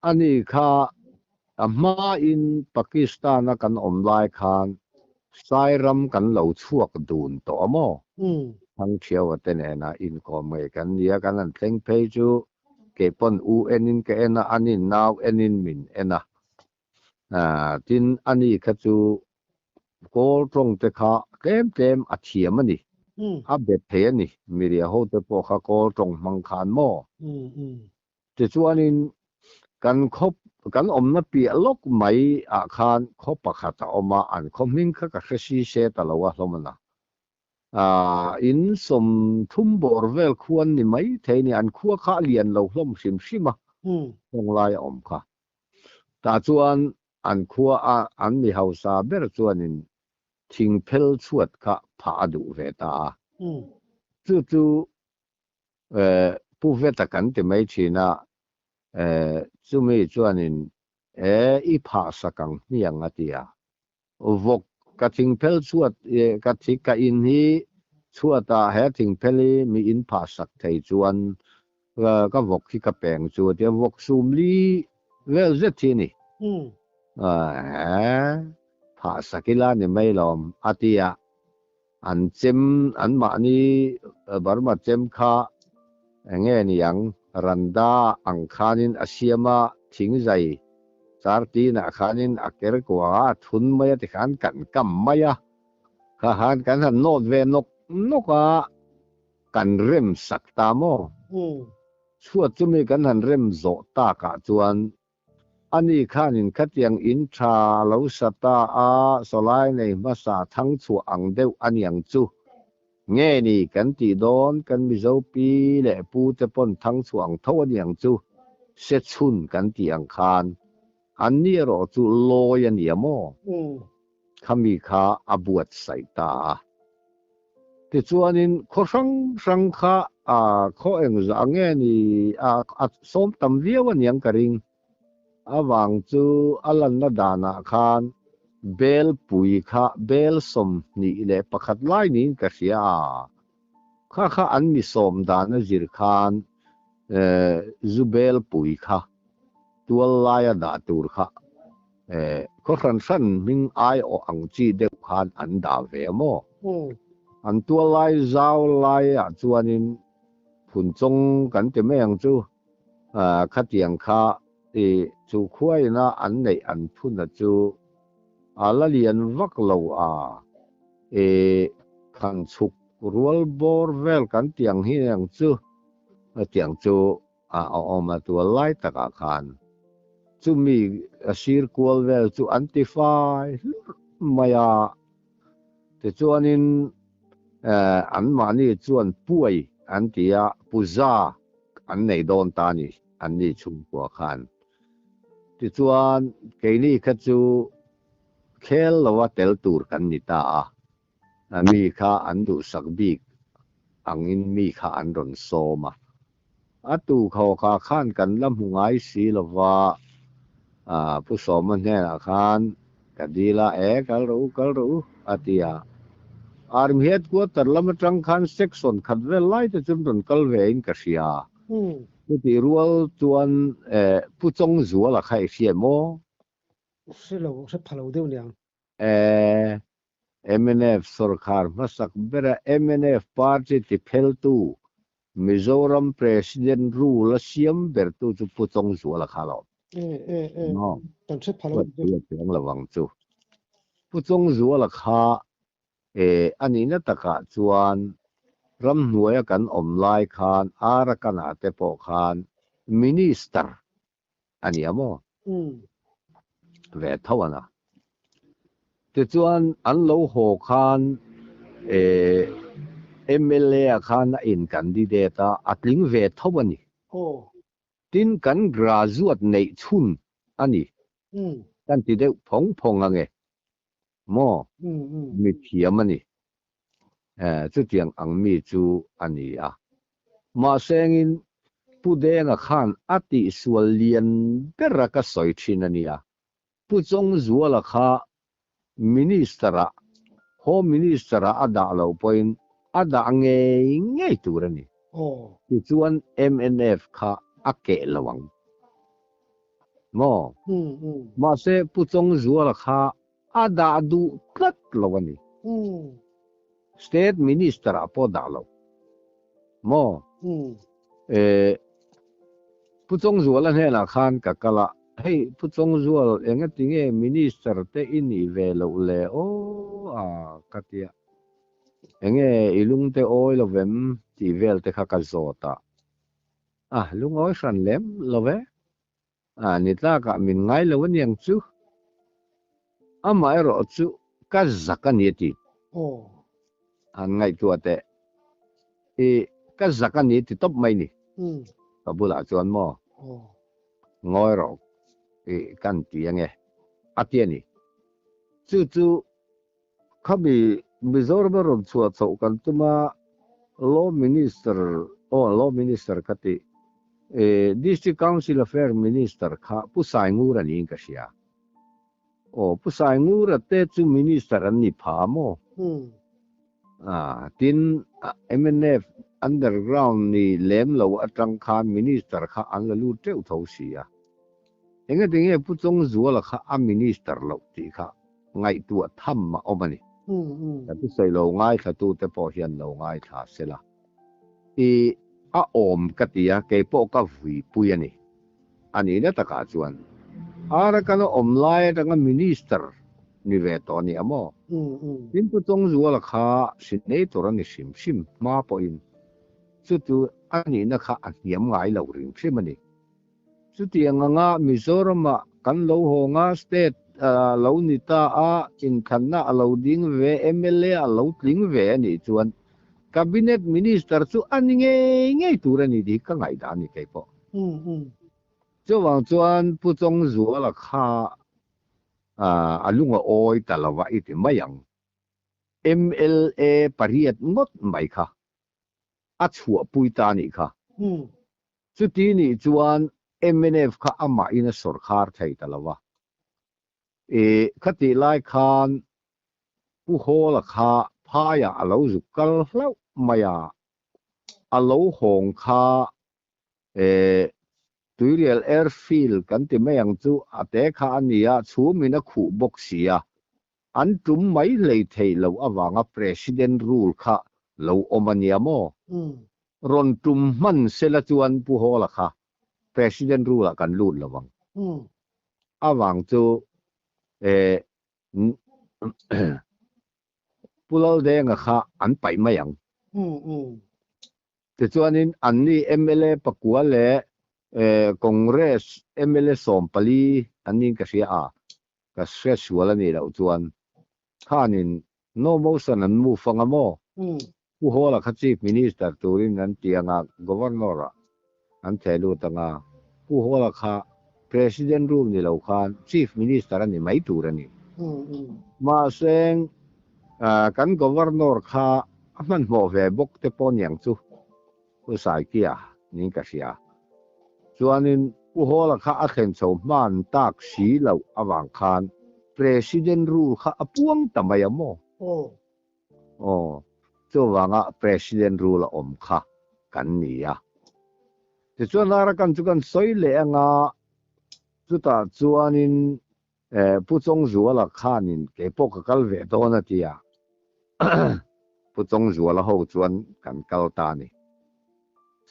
ani kha a hmain Pakistan-a kan awm lai khan Sairam kan lo chhuak dun tawh a maw? Thangthiaua te nena inkawm ngei kan ni a, kan han thleng phei chu kei pawn u enin ka en a, ani nau enin min en a. Tin, ani kha chu Kawl tawng te kha tlem tlem a thiam a ni. A bet thei a ni. Miria ho te pawh kha kawl tawng hmang khan maw? Tichuanin kan khaw kan awmna piah lawk mai ah khan khaw pakhat a awm a, an khaw hming kha ka hre si se ta lo a hlawm a na. In 30 bawr vel khuan ni mai thei a ni, an khua kha a lian lo hlawm hrim hrim a, hawng lai a awm kha. Tah chuan an khua a an mi hausa ber chuanin thing phel chhuat kha phah a duh ve ta a. Chu chu Pu Veta kan ti mai thin a, chumi chuanin e i phah sak ang hmiang a ti a. Vawk ka thingphel chhuat ka thi ka in hi chhuatah he thingphel hi mi in phah sak thei chuan ka vawk hi ka peng chu a ti a, vawk sum li vel zet hi a ni. Phah sak ila ni mai lawm a ti a. An chem, anmahni Burma chem kha enge ni ang, Randa ang khanin a siam a, thingzai char tinah khanin a ker kuah a, a thun mai a tikhan kan kam mai a, kha khan kan han nawt ve nawk nawk a, kan rem sak ta maw? Chhuat chumi kan han rem zawh takah chuan Ani khanin khatiang in tha lo sa ta a, sawlai nei hmasa thang chhuah ang deuh a niang chu. Nge ni kan tih dawn kan Mizo pi leh pu te pawn thang chhuah ang tho a niang chu, se chhun kan tih ang khan. An ni erawh chu lawi a nia maw? Khami kha a buatsaih ta a. Tichuanin khaw hrang hrang kha khaw engzah nge ni a sawm tam viau a niang ka ring. Avang chu a lanna danah khan bel pui kha bel 21 lai niin ka hria a. Kha kha an mi sawm dan a zir khan zu bel pui kha tual laia dah tur kha khaw hran hran hming aiawh ang chi deuh khan an dah ve a maw? An tual lai zau laiah chuanin Phunchawng kan ti mai ang chu, khatiang kha i chu khua ina an neih an phuna chu a la lian vak lo a, i khan chhuk rual bawr vel kan ti ang hi ang chu, tiang chu a awm a tual lai takah khan chumi a sir kual vel chu an ti fai hlurh mai a. Tichuanin anmahni chuan puai an ti a, puja an nei dawn ta a ni, anni chhungkua khan. Tichuan keini kha chu khel lova tel tur kan ni ta a, mi kha an duhsak bik angin mi kha an rawn sawm a. A tu khawkha khan kan la hmu ngai si lova, Pu Sawma hnenah khan ka dil a, E, kal rawh u, kal rawh u, a ti a. Army headquarter lam atang khan section khat vel lai te chu rawn kal ve in ka hria. Chutih rual chuan Pu Chawngzuala kha i hria maw? Hre lo, hre pha lo deuh niang. E, mnf sawrkhar hmasak bera mnf party tipheltu, Mizoram President rule a siam bertu chu Pu Chawngzuala kha lo. E, e, e, No. kan hre pha lo deuh. Chuang lovang chu. Pu Chawngzuala kha e, a nihna takah chuan ramhnuaia kan awm lai khan Arakan-ah te pawh khan Minister a ni a maw? Ve tho a na. Tichuan an lo haw khan MLA ah khan a in candidate a, a tling ve tho a ni. Tin kan graduate neih chhun a ni. Kan ti deuh phawng phawng ange maw? Mi thiam a ni. Chutiang ang mi chu a ni a. Mahsengin Pu Denga khan a tihsual lian bera ka sawi thin a nia. Pu Chawngzuala kha Minister-ah, Home Minister-ah a dah loh pawhin a dah ngei ngei tur a ni. Tichuan mnf kha a keh lo ang. Maw? Mahse Pu Chawngzuala kha A dah duh tlat lo a ni. State Minister ah pawh dah lo. Maw? Eh, Pu Chawngzuala hnenah khan ka kal a, hei Pu Chawngzual engati nge Minister te i nih ve loh le aw a ka ti a. Enge i lungte awi lo vem tih vel te kha ka zawt a. A lungawi hran lem lo ve. A ni tlakah min ngai lo aniang chu. Amaherawh chu ka zak a ni a ti. Han ngaihtuah teh. I ka zak a ni ti tawp mai ni. Ka bulah chuan maw ngawi rawh i kan ti ange a ti a ni. Chu chu Khami Mizoram a rawn chhuah chhoh kan tum a, Law Minister, aw Law Minister ka tih, eh District Council Affair Minister kha Pu Saingura niin ka hria. Aw Pu Saingura te chu Minister an ni pha maw? Ah, tin mnf underground ni lem lo atang khan Minister kha an la lut teuh tho si a. Engatinge Pu Chawngzuala kha a Minister loh tih kha ngaihtuah tham a awm a ni. Ka thusawi lo ngaithlatute pawh hian lo ngaithla se la. I a awm ka ti a, kei pawh ka vuipui a ni. A nihna takah chuan Arakan a awm lai atanga Minister ni ve tawh a ni a maw? Tin Pu Chawngzuala kha Senator a ni hrim hrim hma pawhin chu chu a nihna kha a hniam ngai lo hrim hrim a ni. Chutiang anga Mizoramah kan lo hawng a, state lo ni ta a, inkhanna a lo ding ve, mla a lo tling ve a nih chuan Cabinet Minister chu a ni ngei ngei tur a ni tih ka ngaihdan a ni kei pawh. Chuvang chuan Pu Chawngzuala kha a lung a awi ta lo va i ti mai ang. Mla pariat ngawt mai kha a chhuahpui ta a nih kha. Chuti nih chuan mnf kha amahin a sawrkhar thei ta lo va. I khatih lai khan Pu Hawla kha phaiah a lo zuk kal hlauh mai a, a lo hawng kha e Tuirial Airfield kan ti mai ang chu a te kha a ni a, chhumin a khuh bawk si a, an tum mai hlei theih loh avanga President rule kha lo awm a nia maw? Rawn tum hman sela chuan Pu Hawla kha President rule ah kan lut lo ang. Avang chu eh Pu Laldenga kha an paih mai ang. Tichuanin anni mla pakua leh Congress mla 14 an niin ka hria a, ka hre sual a nih loh chuan khanin no motion an move anga maw? Pu Hawla kha Chief Minister turin an ti anga Governor ah an theh lut anga Pu Hawla kha President rule ni lo khan Chief Minister a ni mai tur a ni. Mahse kan Governor kha a hmanhmawh ve bawk te pawh niang chu Pu Saikia niin ka hria. Chuanin Pu Hawla kha a thlen chho hman tak si loh avang khan President rule kha a puang ta mai a maw? Aw, chuvanga President rule a awm kha kan ni a. Tichuan Arakan chu kan sawi leh anga chutah chuanin Pu Chawngzuala khanin kei pawh ka kal ve dawn a ti a, Pu Chawngzuala ho chuan kan kal ta a ni.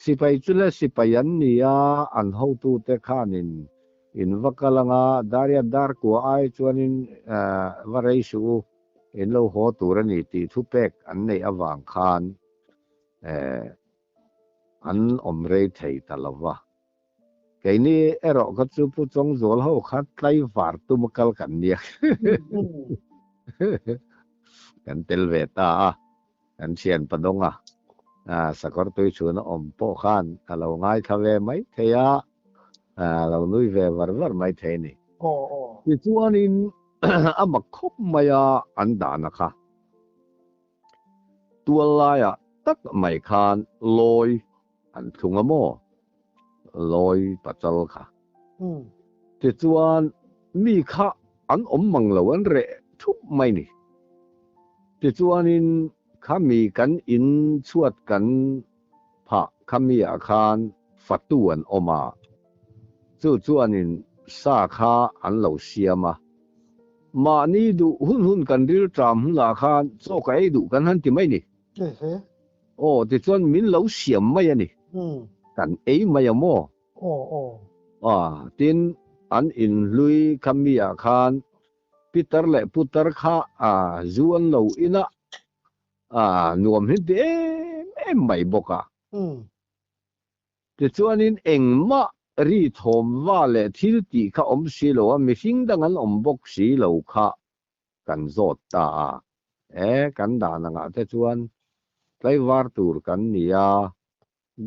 Sipai chu le sipai an ni a, an hotute khanin in va kal anga Dariat Darkua ai chuanin va rei suh u, in lo haw tur a ni tih thupek an neih avang khan an awm rei thei ta lo va. Keini erawh kha chu Pu Chawngzual ho kha tlaivar tum a kal kan nia. Kan tel ve ta a, kan thian Padawng a, sakawr tui chhun a awm pawh khan a lo ngaithla ve mai thei a, a lo nui ve var var mai thei a ni. Tichuanin a mak khawp mai a an dahna kha. Tual laiah tak mai khan lawi an thlung a maw? Lawi pachal kha. Tichuan mi kha an awm mang lo, an reh thup mai ni. Tichuanin kha mi kan in chhuat kan phah kha mi ah khan fatu an awm a, chu chuanin sa kha an lo siam a. Mahni duh hun hun kan ril ṭam hunah khan chaw ka ei duh kan han ti mai ni. Aw, tichuan min lo siam mai a ni. Kan ei mai a maw? Aw, tin an inhlui kha mi ah khan pitar leh putar kha zu an lo in a, nuam hi ti em em mai bawk a. Tichuanin engmah ri thawm va leh thil tih kha awm si lo a, mihring dang an awm bawk si lo kha kan zawt ta a. E, kan dan angah te chuan tlaivar tur kan ni a,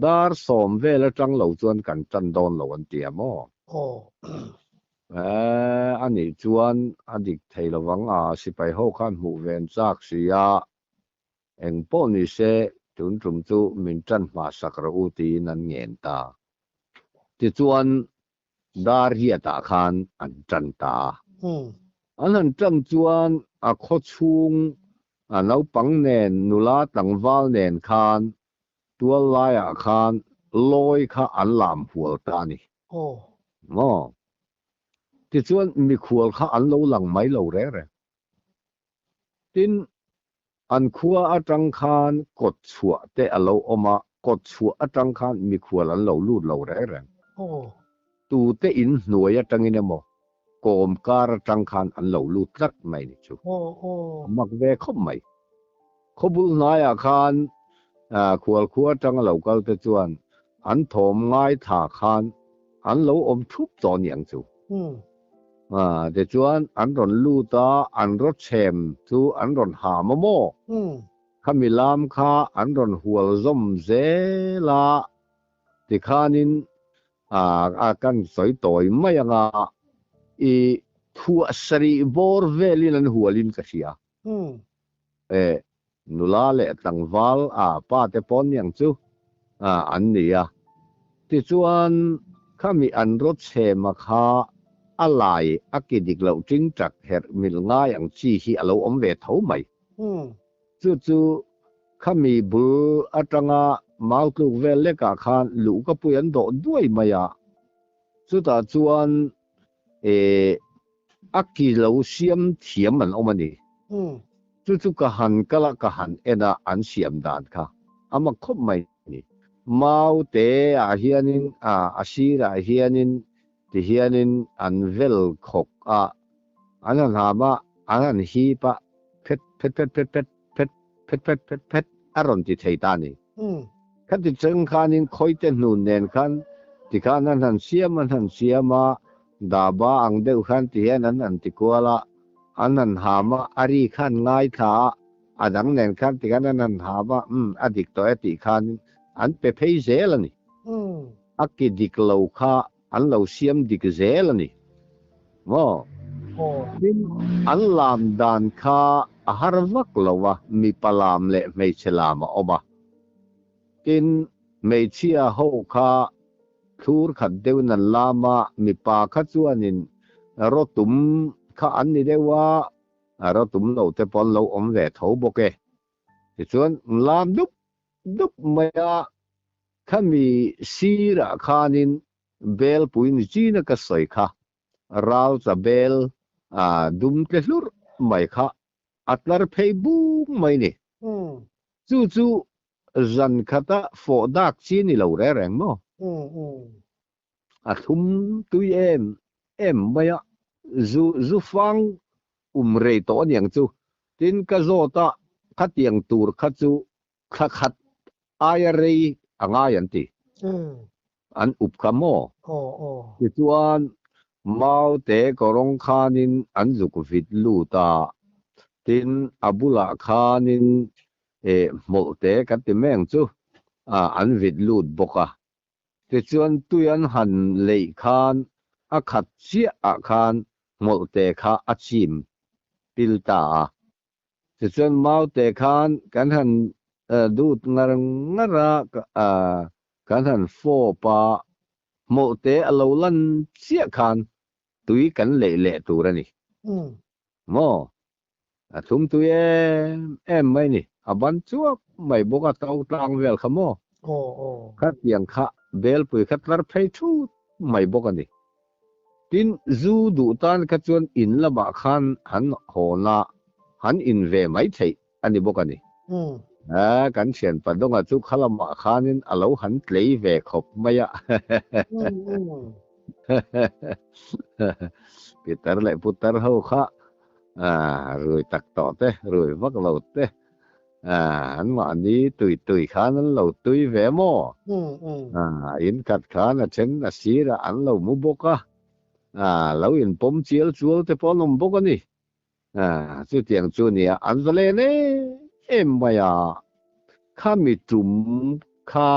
dar 10 vel atang lo chuan kan tan dawn lo an ti a maw? Aw. E, anih chuan a dik thei lovang a, sipai ho khan hmuh ve an chak si a, Eng pawh ni se, tun tum chu min tan hma sak rawh u tiin an ngen ta. Tichuan, dar hiatah khan an tan ta a. An han tan chuan a khaw chhung a naupang nen, nula tlangval nen khan tual laiah khan lawi kha an lam hual ta a ni. Maw? Tichuan, mikhual kha an lo lang mai lo reng reng. Tin, an khua atang khan kawt chhuah te a lo awm a, kawt chhuah atang khan mikhual an lo lut lo reng reng. Tute in hnuai atangin emaw, kawm kar atang khan an lo lut tlat mai ni chu. A mak ve khawp mai. Khawbul hnaiah khan khual khua atanga lo kal te chuan an thawm ngaithla khan an lo awm thup tawh niang chu. Tichuan an rawn lut a, an rawchhem chu an rawn ham a maw? Khami lam kha an rawn hual zawm zel a, tikhanin a kan sawi tawi mai anga i thuah sarih bawr velin an hualin ka hria. E, nula leh tlangval a pa te pawh niang chu an ni a. Tichuan, khami an rawchhema kha a lai a ki dik loh ting tak herh mil ngai ang chi hi a lo awm ve tho mai. Chu chu khami bul atanga mau tluk vel lekah khan luh ka pui an dawh duai mai a. Chutah chuan e a ki lo siam thiam an awm a ni. Chu chu ka han kal a, ka han en a, an siam dan kha a mak khawp mai a ni. Mau te ah hianin a sirah hianin ti hianin an vel khawk a, an han ham a, an han hip a, phet phet phet phet phet phet phet phet phet phet a rawn ti thei ta a ni. Khati cheng khanin khawite hnun nen khan tikhan an han siam an han siam a, daba ang deuh khan ti hian an han ti kual a, an han ham a, a ri khan ngaithla a, a dang nen khan tikhan an han ham a, umm a dik tawh e tih khanin an pe phei zel a ni. A ki dik lo kha an lo siam dik zel a ni maw? Tin, an lam dan kha a har vak lo a, mipa lam leh hmeichhe lam a awm a. Tin, hmeichhia ho kha thlur khat deuhin an lam a, mipa kha chuanin rawtum kha an ni deuh a, rawtum lo te pawh an lo awm ve tho bawk e. Tichuan, lam dup dup mai a, Khami sirah khanin belpui ni china ka sawi kha, ralcha bel dum tle hlurh mai kha a tlar phei bung mai ni. Chu chu zan khata fawh dak chi ni lo reng reng maw? A thlum tui em em mai a, zu zu fang um rei tawh aniang chu. Tin ka zawt a, khatiang tur kha chu Thla khat aia rei a ngai an ti. An up kha maw? Tichuan, Maute kawrawng khanin an zuk vit lut a, tin a bulah khanin hmawlhte kan ti mai ang chu, an vit lut bawk a. Tichuan tui an han leih khan a khat chiah ah khan hmawlhte kha a chim pil ta a. Tichuan Maute khan kan han dut ngar ngar a, kan han fawp a, hmawlhte a lo lan chiah khan tui kan leih leh tur a ni. Maw? A thlum tui em em mai ni. A ban chuap mai bawk a to tlang vel kha maw? Khatiang kha belpui kha tlar phei thut mai bawk a ni. Tin, zu duh tan kha chuan in lamah khan han hawn a, han in ve mai theih a ni bawk a ni. A, kan thian Padonga chu kha lamah khanin a lo han tlei ve khawp mai a. Pitar leh putar ho kha rui tak tawh te, rui vak lo te, an mahni tui tui khan an lo tui ve maw? In khat khan a then a sirah an lo mu bawk a, lo inpawm chial chual te pawh an awm bawk a ni. Chutiang chu nia an va len em em mai a, khami tum kha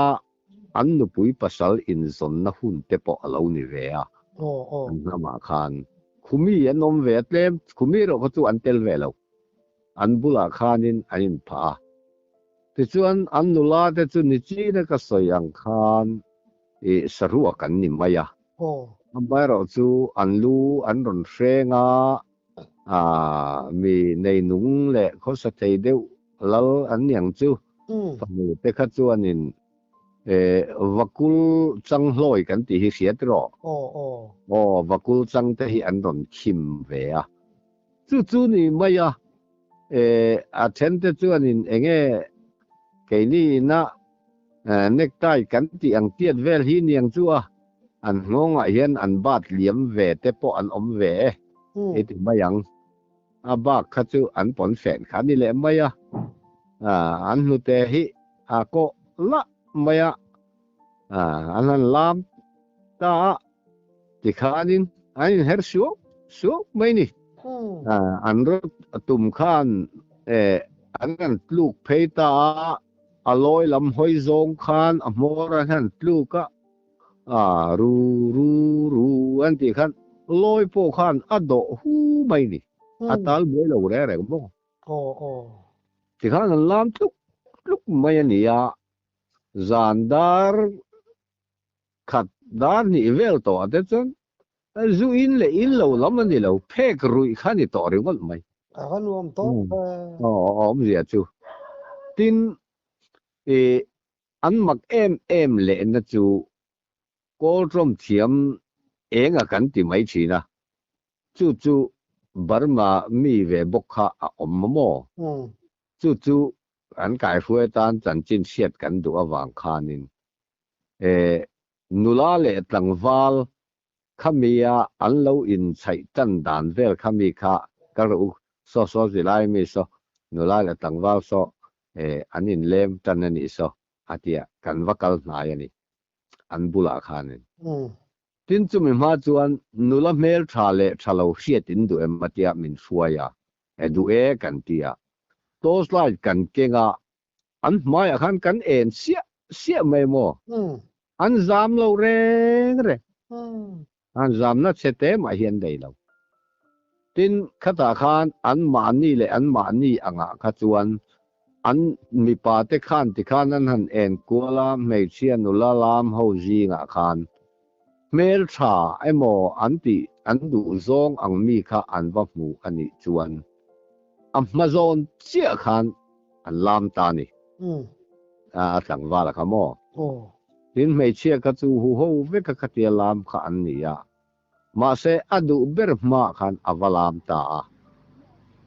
an nupui pasal inzawnna hun te pawh a lo ni ve a, an hnamah khan khumi an awm ve a tlem, khumi erawh kha chu an tel ve lo. An bulah khanin an inphah a. Tichuan, an nula te chu ni china ka sawi ang khan i saruak an ni mai a. Amaherawh chu an lu an rawn hreng a, mi neinung leh khawsa thei deuh lal an ni ang chu. Fanu te kha chuanin vakul changhlawi kan tih hi hriat rawh. Aw, vakul chang te hi an rawn khim ve a. Chu chu ni mai a, a then te chuanin enge keini ina necktie kan tih ang tiat vel hi niang chu a, an nghawngah hian an bat liam ve te pawh an awm ve e i ti mai ang. A bak kha chu an pawn fen kha a ni leh mai a, an hnute hi a kawh lah mai a, an han lam ta a. Tikhanin an inher suau suau mai ni. An rawt tum khan an han tluk phei ta a, a lawi lam hawi zawng khan a hmawr an han tluk a, ru ru ru an tih khan lawi pawh khan a dawh hu mai ni. A tal buai lo reng reng bawk. Tikhan an lam tluk tluk mai a ni a, zan dar Khat dar hnih vel tawh ah te chuan zu in leh in lo lam a ni lo, phek ruih kha ni tawh ringawt mai. A va nuam tawp ve. Aw awmzia chu. Tin, i an mak em em lehna chu Kawltawm thiam enga kan ti mai thin a, chu chu Burma mi ve bawk kha a awm maw? Chu chu an kaihruai atan chanchin hriat kan duh avang khanin. Eh nula leh tlangval khamia an lo inchhaih tan dan vel khami kha ka rawh u saw saw zilai mi saw nula leh tlangval saw eh an inlem tan a nih saw a tia kan va kal hnai a ni an bulah khanin. Tin chumi hma chuan nula hmel tha leh tha lo hriat in duh em a tia min hruai a, e duh e kan ti a. Torchlight kan keng a, an hmaiah khan kan en siah siah mai maw? An zam lo reng reng. An zamna chhe te mah hi an nei lo. Tin, khatah khan an mahni leh an mahni angah kha chuan an mipa te khan tikhan an han en kual a, hmeichhia nula lam ho zingah khan hmeltha emaw an tih an duh zawng ang mi kha an va hmu a nih chuan a hma zawn chiah khan an lam ta a ni. A tlangval a kha maw? Tin, hmeichhia kha chu huho veka khatia lam kha an ni a, mahse a duh ber hmaah khan a va lam ta a.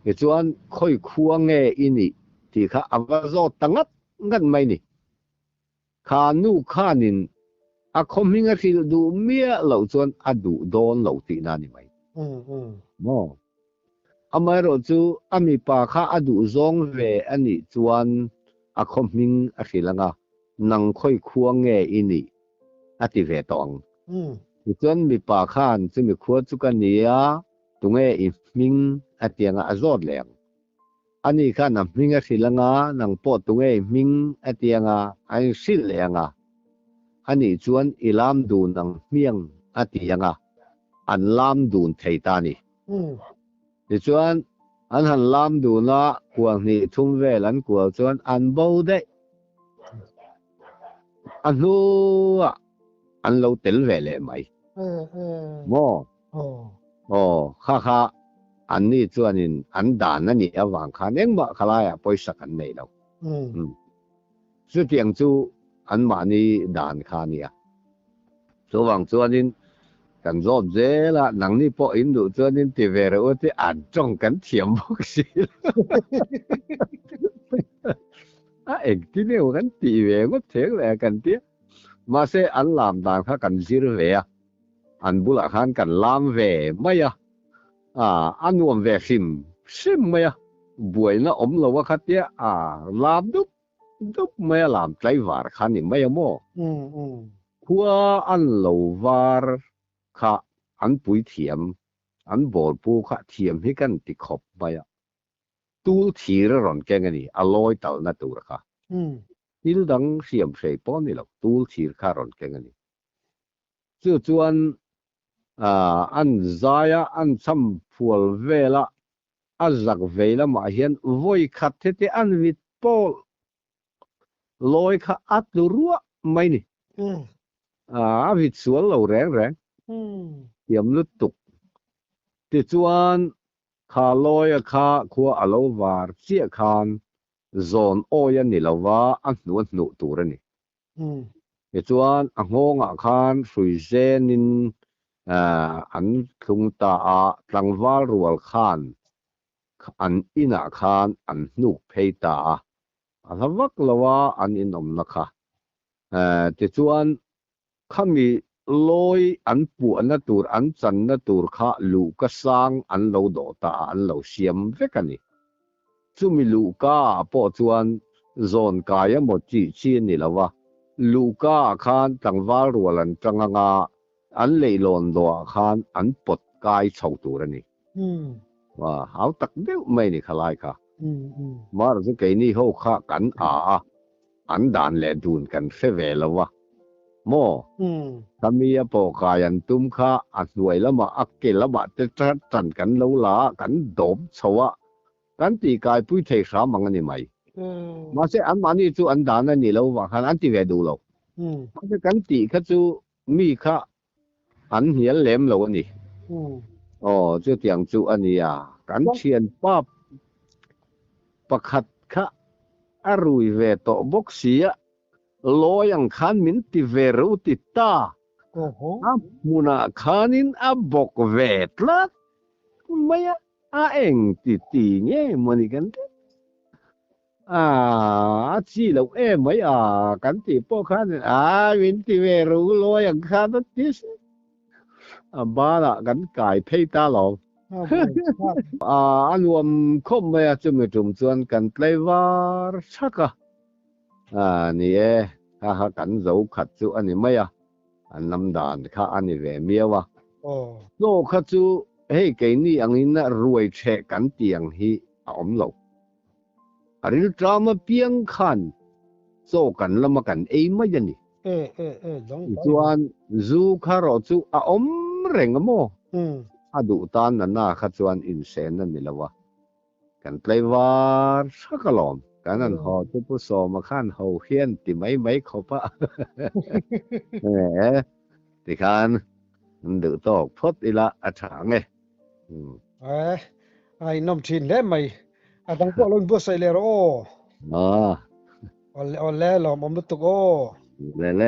Tichuan, khawi khua nge i nih tih kha a va zawt ta ngat ngat mai ni. Kha nu khanin a khaw hming a hrilh duh miah loh chuan a duh dawn lo tihna a ni mai. Maw? Amaherawh chu a mipa kha a duh zawng ve a nih chuan a khaw hming a hrilh ang a, nang khawi khua nge i nih? a ti ve tawh ang. Tichuan mipa khan chumi khua chu ka ni a, tunge i hming? a ti ang a, a zawt leh ang. Ani khan a hming a hrilh ang a, nang pawh tunge i hming? a ti ang a, a inhrilh leh ang a. Ani chuan i lam dun ang hmiang a ti ang a, an lam dun thei ta a ni. Tichuan, an han lam dun a, kual hnih thum vel an kual chuan an bo daih. A hnuah an lo tel ve leh mai. Maw? Aw, kha kha anni chuanin an dan a nih avang khan engmah khalaiah pawisa kan nei lo. Chutiang chu anmahni dan kha a nia. Chuvang chuanin kan zawt zel a, nangni pawh in duh chuanin ti ve reuh a ti an tawng kan thiam bawk si lo. A engtin emaw kan tih ve ngawt theng leh a kan tia. Mahse an lam dan kha kan zir ve a, an bulah khan kan lam ve mai a, a nuam ve hrim hrim mai a, buaina awm lo a kha tia a lam dup dup mai a lam tlaivar kha ni mai a maw? Khua an lo var kha an pui thiam, an bawlpu kha thiam hi kan ti khawp mai a, tul thir a rawn keng a ni, a lawi talna tur kha. Thil dang hriam hrei pawh ni lo, tul thir kha a rawn keng a ni. Chu chuan an zai a, an cham phual vel a, a zak vei lamah hian vawi khat heti an vit pawl lawi kha a tlu ruah mai ni. A vit sual lo reng reng. Thiam lutuk. Tichuan kha lawia kha khua a lo var chiah khan zawn awi a ni lova a hnu a hnuh tur a ni. Tichuan a nghawngah khan hrui zenin an thlung ta a, tlangval rual khan an inah khan an hnuk phei ta a, a hla vak lo a an inawmna kha. Tichuan khami lawi an puahna tur an channa tur kha luhka sang an lo dawh ta a, an lo siam vek a ni. Chumi luhka ah pawh chuan zawn kai emaw tih chi a ni lo a, luhka ah khan tlangval rual an tang ang a, an leihlawn dawh ah khan an pawt kai chho tur a ni. Hau tak deuh mai a ni kha lai kha. Mar chu keini ho kha kan a a, an dan leh dun kan hre ve lo a maw? Khami a pawh kai an tum kha a hnuai lamah a ke lamah te tan kan lo la a, kan dawm chho a, kan tih kai pui thei hram ang a ni mai. Mahse anmahni chu an dan a ni lo vang khan an ti ve duh lo. Mahse kan tih kha chu mi kha an hnial lem lo a ni. Aw chutiang chu a nia. Kan thianpa pakhat kha a rui ve tawh bawk si a, lawi ang khan min ti ve reuh ti ta. A hmunah khanin a bawk ve tlat mai a, a eng ti ti nge mawni kan ti. A chi loh em mai a kan tih pawh khan a min ti ve ru lawi ang khan a ti a banah kan kai phei ta lo. A nuam khawp mai a chumi tum chuan kan tlei var thak a. A ni e, kha kha kan zo khat chu a ni mai a, an lam dan kha a ni ve miau a. Chaw kha chu hei keini angin ruai ṭheh kan tih ang hi a awm lo. A rilṭam apiang khan chaw kan lama kan ei mai a ni. Tichuan zu kha rawh chu a awm reng a maw? A duh tan nana kha chuan insen a ni lo a. Kan tlaivar hrak alawm. Kan han haw chu Pu Sawma khan ho hian ti mai mai khawp a. Tikhan an duh tawk phawt ila a tha ang e. E, a inawm thin hle mai. A dang pawh lo inbuatsaih leh rawh aw. Aw. Awle awle lawmawm lutuk aw. Le le.